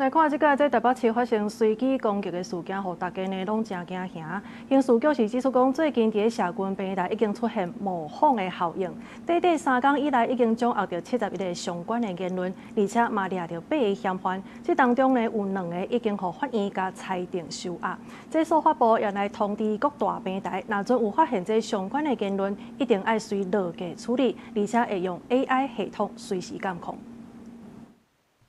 來看這個，這台北市發生隨機攻擊的事件，予大家呢攏誠驚嚇。刑事局是指出講，最近佇咧社群平台已經出現模仿的效應，短短3工以來已經掌握著71個相關的言論，而且嘛掠著八个嫌犯。這當中呢有兩个已經予法院共裁定收押。這司法部也來通知各大平台，若準有發現這相關的言論，一定愛隨落格處理，而且會用 AI 系統隨時監控。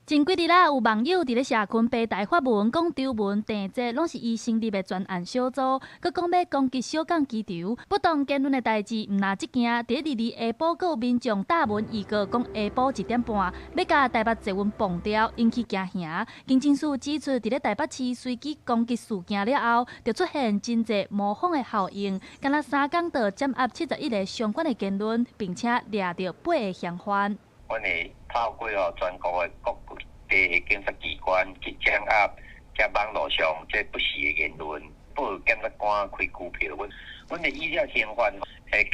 前幾日啦，有網友佇咧社群平台發文，講張文、鄭捷攏是伊成立的專案小組，閣講欲攻擊小港機場。不當言論的代誌，毋但這件，佇咧22下晡，閣有民眾貼文預告講下晡1點半欲共台北捷運磅掉，引起驚嚇。警政署指出，佇咧台北市隨機攻擊事件了後，就出現真濟模仿的效應，敢若3工就掌握71個相關的言論，並且掠著八个嫌犯。阮會透過吼全國的各地的警察機關去掌握這網路上這不實的言論，報檢察官開拘票。阮阮會依照刑法的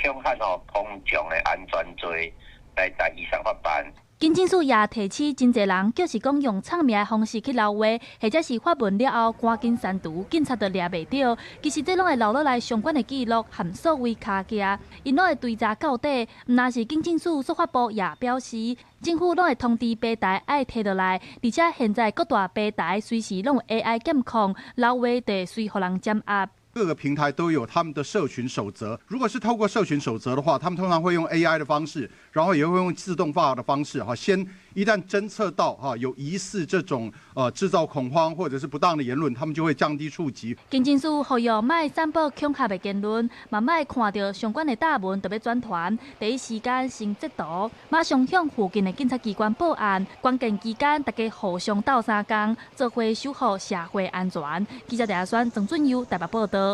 恐嚇吼公眾的安全罪來來移送法辦。警政署也提醒，真濟人就是講用唱名的方式去留話，或者是發文了後趕緊刪除，警察就掠袂著。其實這攏會留落來相關的記錄和數位跤跡，𪜶攏會追查到底。毋但是警政署，司法部也表示，政府攏會通知平台愛提落來，而且現在各大平台隨時攏有 AI 監控，留話就會隨予人掌握。各個平台都有他們的社群守則。如果是透過社群守則的話，他們通常會用 AI 的方式，然後也會用自動化的方式，哈，先一旦偵測到哈有疑似這種製造恐慌或者是不當的言論，他們就會降低觸及。警政署呼籲莫散布恐嚇的言論，嘛莫看著相關的貼文就欲轉傳，第一時間先截圖，馬上向附近的警察機關報案。關鍵期間，大家互相鬥相共，做伙守護社會安全。記者鄭阿宣、曾俊優台北報導。